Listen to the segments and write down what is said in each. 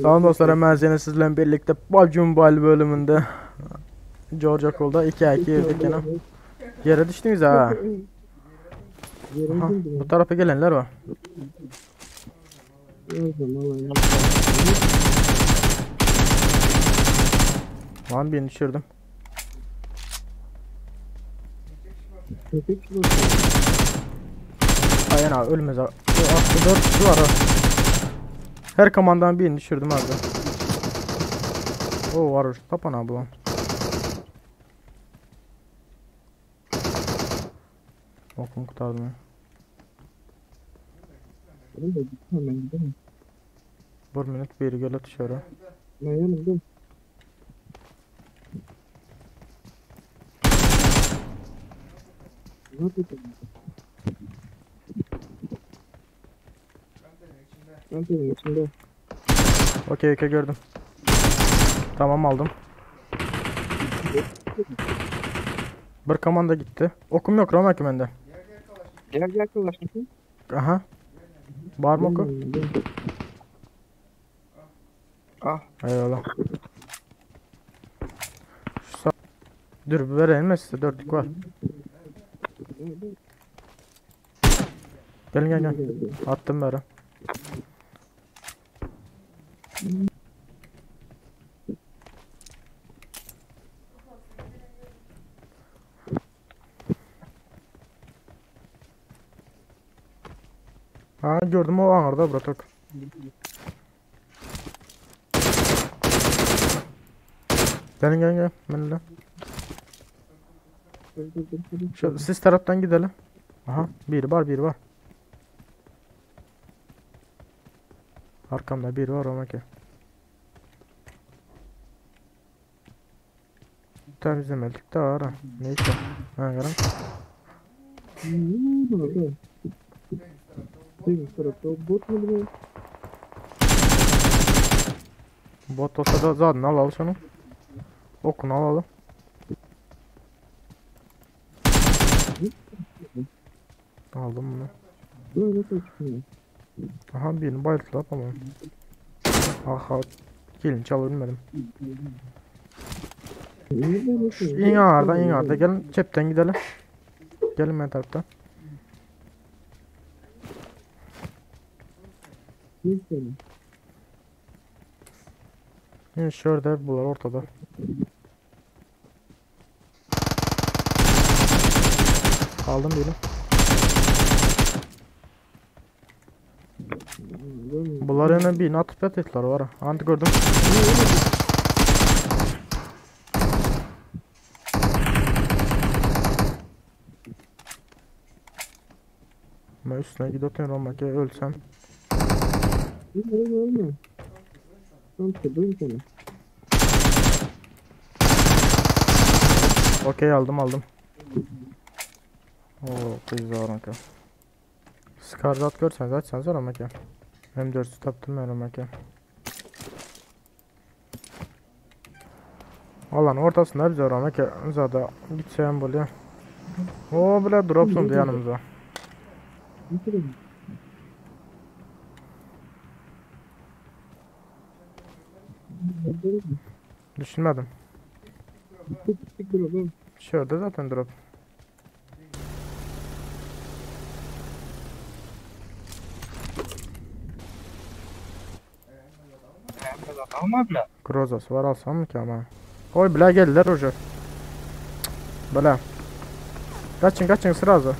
Salam dostlar, hemen yine sizlerle birlikte PUBG Mobile bölümünde Georgia Cool'da 2-2 girdik yine. Yere düştünüz ha. Aha, bu tarafa gelenler var. Lan birini düşürdüm. Aynen abi ölmez abi. Aslında 4 kişi var ha. Her komandan birini düşürdüm abi. O var tapan abi lan. Okum kurtardım ya. Bir minut biri gele dışarı. Okey okey gördüm. Tamam aldım. Bir komanda gitti. Okum yok Roma ki bende. Gel gel kılaştık. Aha. Var mı oku? Ah. Eyvallah. Şu sağ... Dur vereyim mi size? Dörtlük var. Gelin gel gel. Attım beri. Ha gördüm o anarda bratok. Gelin gelin gel. Benimle. Şu siz taraftan gidelim. Aha biri var biri var. Arkamda biri var ama ki. Temizlemedik de var ha. Neyse. Ha görün. Bot olsa da zaten al al şunu. Okunu alalım. Aldım bunu. Aha birini bayılttılar ama. Aha. Gelin çalabilmedim. İn ağırda in ağırda gelin çepten gidelim. Gelin ben taraftan. Yine şurada bunlar ortada. Aldım birini. Bunlar yine birini atıp yatırdılar var. Ant gördüm. Ben üstüne gidiyorum ama ki ölsem. Okey aldım aldım. Oo kız var ki. Skarzat görseniz açsanız ama ki. M4'ü taptım ben ama ki. Alan ortasında bize ama ki. Zada gitsem böyle. O bile drop sundu yanımıza. Düşünmedim. Şurada zaten drop. Grozası var alsam mı ki ama? Oy bile geldiler hoca. Bile. Kaçın kaçın sırası.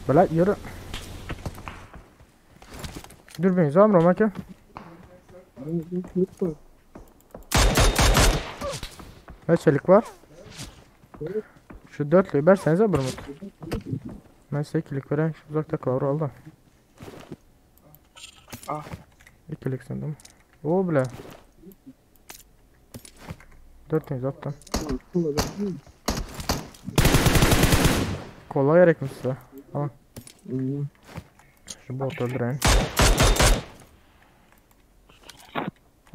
Bile yürü. Dürbün var mı ki? Ne çelik var? Şu dörtlüyü versenize bir mut. Ben size ikilik vereyim. Şu uzakta kal oldu. Ah. İkilik sandım. O bile. Dörtünüz attım. Kola gerek mi size? Tamam. Şu botu öldüreyim.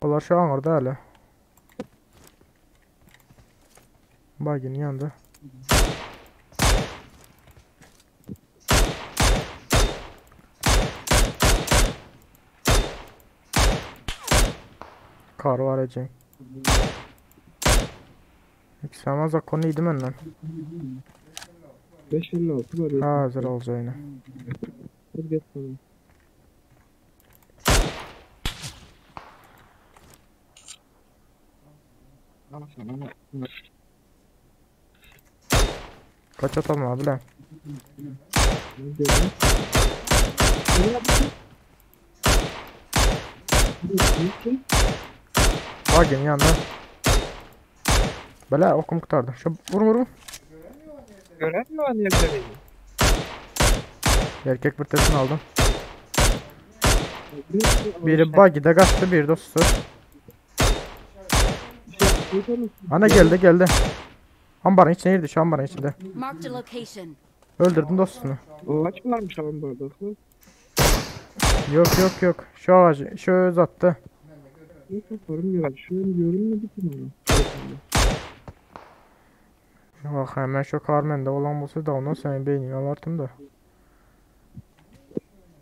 Onlar şu an orada hala. Buggy'nin yanında. Kar var ecek. Sana zakon iyiydi menden. 556 var. Ha hazır olacağını. Dur geç bana. Al sana ama. Kaç atalım abi lan. Ne diyorum? Bagin yanına. Bela okum kurtardı. Şu vurun vurun. Gören mi var yerleri? Erkek bir tesini aldım. Biri buggy'de kaçtı, biri dostu. Ana geldi geldi. Ambarın içine girdi şu ambarın içinde. Marked a location. Öldürdüm dostunu. Ağaç varmış ambarda. Yok yok yok. Şu ağacı şu uzattı. Yok yaparım ya. Şu an görünmedi ki bana. Bak hemen şu kar mende olan olsa da ondan senin beynini alardım da.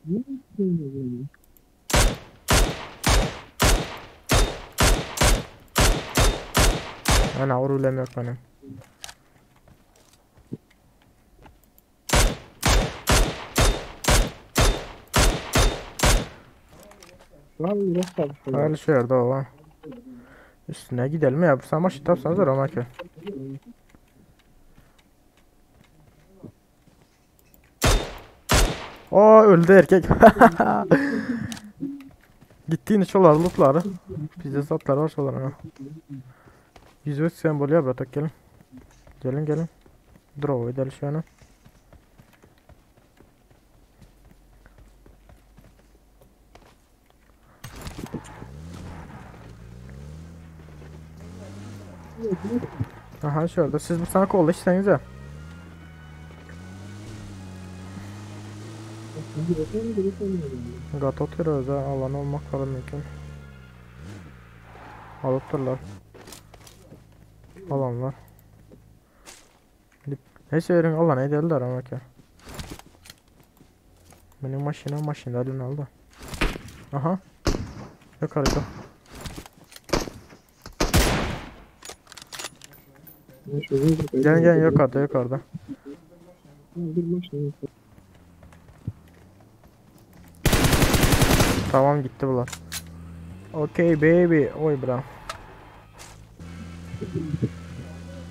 Ne yapıyorsun yani? Ana orulem yok benim. Var biraz tabii. Öyle şey yerde o. Üstüne gidelim ya. Sen maçı tapsanız da ki. Aa öldü erkek. Gitti yine şolar lootları. Bizde zatlar var şolar ha. 105 sembol ya bırak gelin. Gelin gelin. Draw edelim şu an. Aha şurada. Siz bu sana kolla işsenize. Gatot özü alan olmak falan mümkün. Alıpdırlar. Alanlar. Neyse verin alan edelim ama ki. Benim maşina maşina elini aldı. Aha. Yukarıda. Gelin gelin yukarıda yukarıda. Tamam gitti bunlar. Okay baby. Oy bra.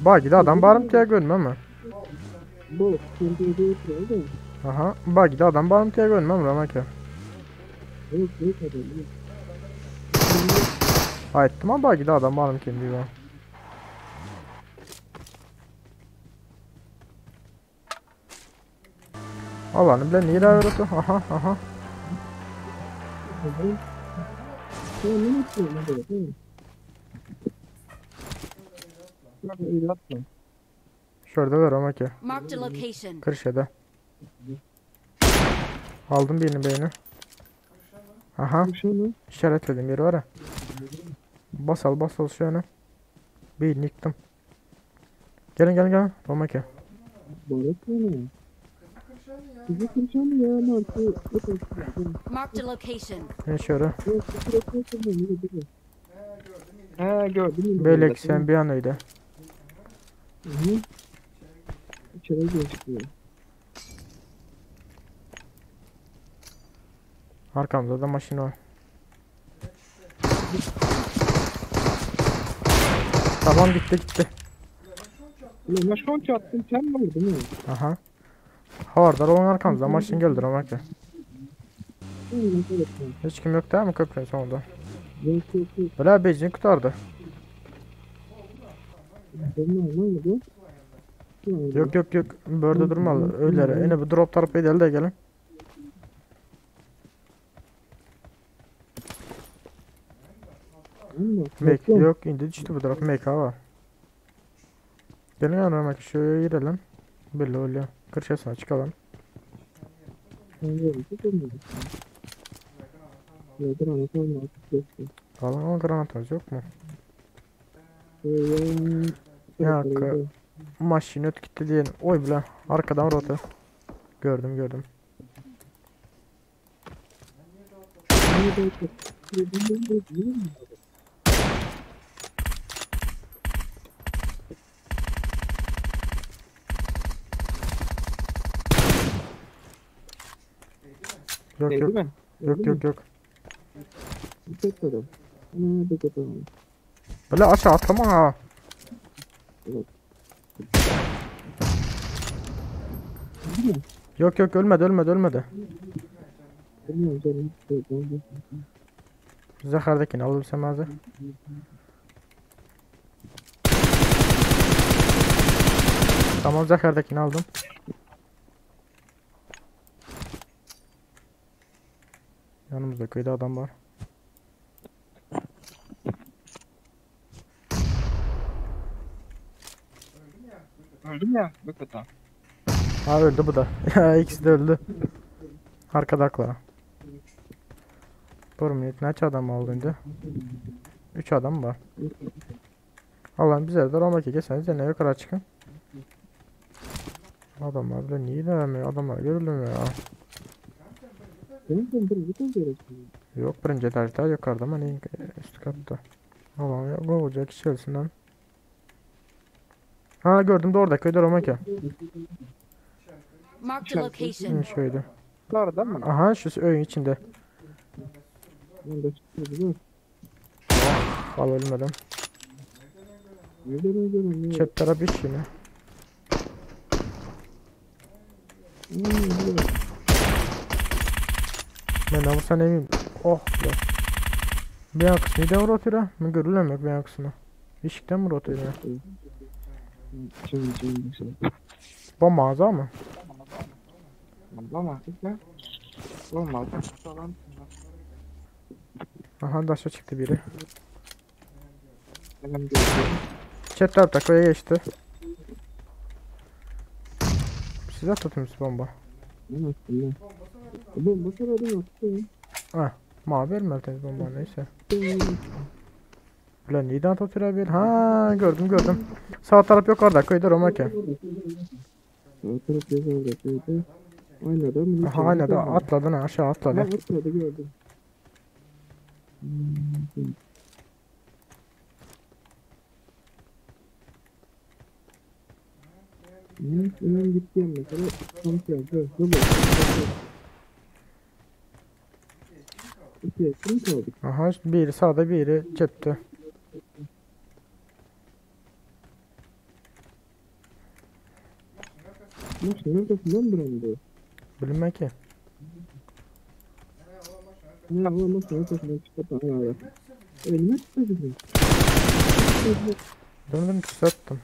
Bak adam barım diye görmem mi? Aha. Bak adam barım diye görmem mi ki? Yok yok adam. Yok. Aytdım ama bak adam barım kim diyor. Alanı bile niye öğretti? Aha aha. Şurada var ama ki. Marked a location. Kırşede. Aldım birini beyni. Aha. İşaretledim yeri var ya. Basal basal şu yana. Birini yıktım. Gelin gelin gelin. Roma ki. Marked a location. Ne şöyle. He gördüm. Belek sen bir an öyle. Hı. İçeri geçti. Arkamda da maşina var. Tamam gitti gitti. Ulan şu an attın sen mi vurdun mi? Aha. Havardar olan arkamızda maşin geldi ama ki. Hiç kim yok değil mi köprünün sonunda? Yok yok yok. Böyle benzin kurtardı. Yok yok yok. Böyle durmalı. Öyle. Yine bu drop tarafı edelim de gelin. Mek yok indi düştü bu drop. MK var. Gelin yanıma ki şuraya girelim. Belli oluyor. Kırşasına çıkalım. Alın ama granatımız yok mu? Ya maşin öt gitti diyelim. Oy bile arkadan rota. Gördüm gördüm. Yok Değdi yok. mi? Yok yok yok. Tek adam. Ana tek adam. Böyle aşağı atlama ha. Evet. Öldü mü? Yok yok ölmedi ölmedi ölmedi. Bilmiyorum canım. Öldü. Zahardakini alabilsem azı. Tamam Zahar'dakini aldım. Yanımızda köyde adam var. Öldüm ya. Bak adam. Ha öldü bu da. Ya ikisi de öldü. Arkadaklar. Bir minut neçə adam oldu indi? 3 adam var. Allah'ım bize de olmak ki geçseniz ne yukarı çıkın. Adamlar da niye devam Adamlar görülmüyor ya. Benim de bir bütün gerekiyor. Yok birinci etajda yukarıda mı ne üst katta. Allah'ım ya olacak içerisinden. Ha gördüm de orada köyde olmak ya. Marked a location. Hı, şöyle. Yukarıda mı? Aha şu öyün içinde. Ben de çıktı. Al ölmedim. Nereden öldüm? Çep taraf iş yine. Ben de sen eminim. Oh be. Bir yakısını neden rotuyla? Ben görülemiyor bir yakısını. İşikten mi rotuyla? Şimdi şimdi şimdi. Bu mağaza mı? Ama artık ya. Olmaz. Falan. Aha daşa çıktı biri. Hemen görüyorum. Çep tarafta koya geçti. Size tutmuş bomba. Ne yaptın Bomba sararım attım. Ha, mavi vermedi bomba neyse. Ulan neden tutuyor bir? Ha gördüm gördüm. Sağ taraf yok orada köyde Roma ki. Sağ taraf yazardı köyde. Aynada mı? Aha aynada atladın ha aşağı atladı. Ha atladı gördüm. Hemen gitti mesela. Tam şey yapıyor. Dur bak. İki kim kaldık? Aha biri sağda biri cepte. Maşın arkasından durandı. Bilinmez ki. Ya o maşın arkasından çıktı. Aynen. Elime tuttu. Döndüm sattım.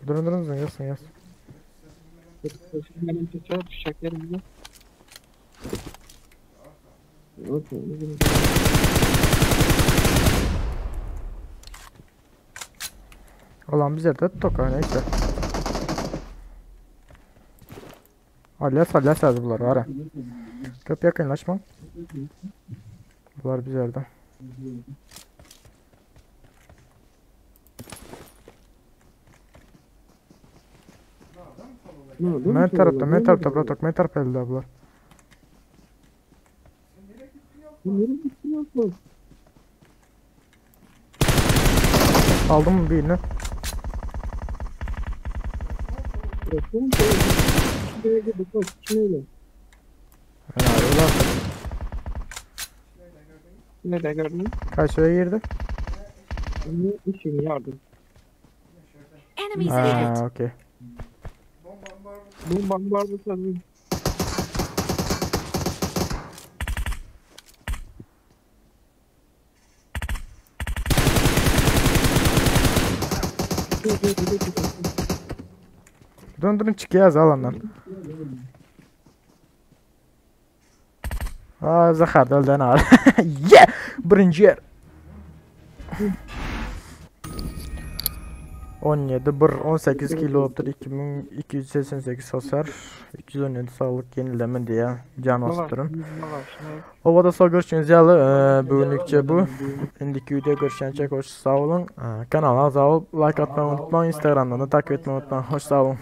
Durun durun yazsın yaz. Olan bize de toka neyse. Alyas alyas yazdı bunlar var ha. Köp yakınlaşma. Bunlar bizlerden. Men tarafta, men tarafta bratok, men tarafta elde bunlar. Aldım mı birini? Ne de gördün? Kaç girdi? İşini yardım. Enemies ahead. Ha, okey. Bombam vardı sanırım. Döndürün çık yaz alandan. Aa, Zahar öldü abi. Yeah! Birinci yer. 17 1 18 kilo olupdur 2288 hasar 317 sağlık yenileme diye can bastırın. Ovada sağ görüşürüz yalı bugünlükçe bu. İndiki video görüşənəcək hoş sağ olun. Kanala abone olup like atmayı unutmayın. Instagram'dan da takip etmeyi unutmayın. Hoş sağ olun.